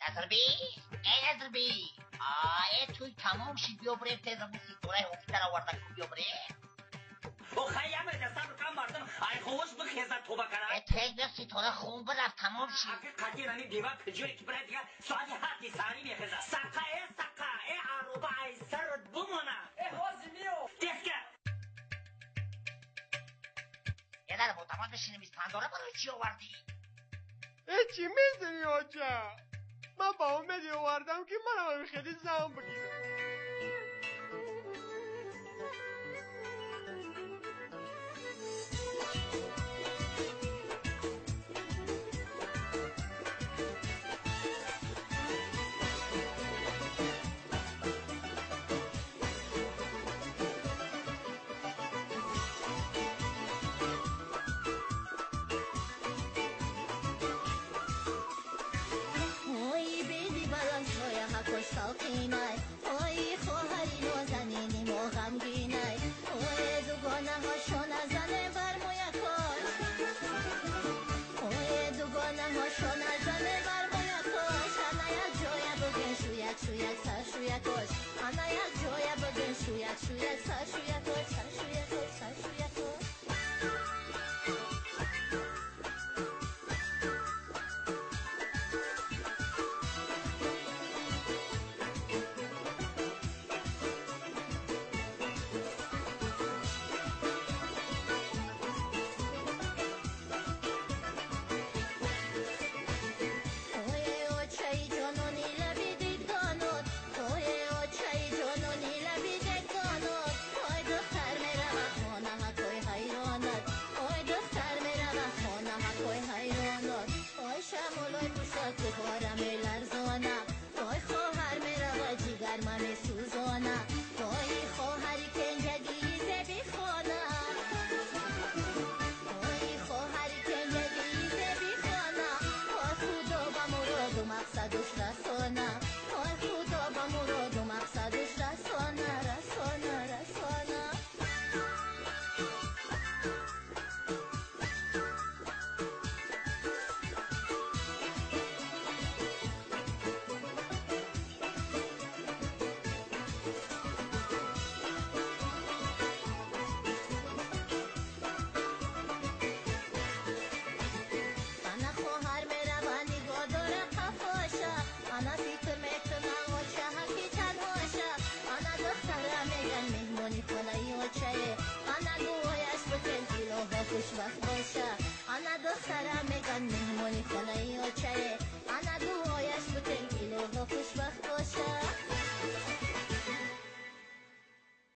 نظر بی ای نظر بی آه توی تمام شید بیا بریم تیزم بود سیتوره حکم در آوردن کن بیا بریم او خیلی دستم رو کم مردم ای خوش بخیزد توبه کنم تیز بیا سیتوره خون برفت تمام شید اگه قدیر همی بیوه کجایی که برای دیگه ساعت هفتی ساری میخیزد سقه ای سقه ای عروبه ای سرت بمانه ای حازی میو دیسکه یه در معتمد بشینیم اسپنداره برای چی آوردی؟ ای چی میزنی آجا؟ من با امیدی آوردم که منم خیلی زن بگیرم. ای خواهری نازنینی ما غمگینای اوی دوگانه هاشو نزنه بر موی کاش اوی دوگانه هاشو نزنه بر موی کاش انا یک جای بگن شویک شویک سر شویک کاش انا یک جای بگن شویک شویک سر شویک کاش سر شویک کاش سر شویک کاش. خوشبخت باشه انا دخترم میگن مهمونی خونه اوچه انا دو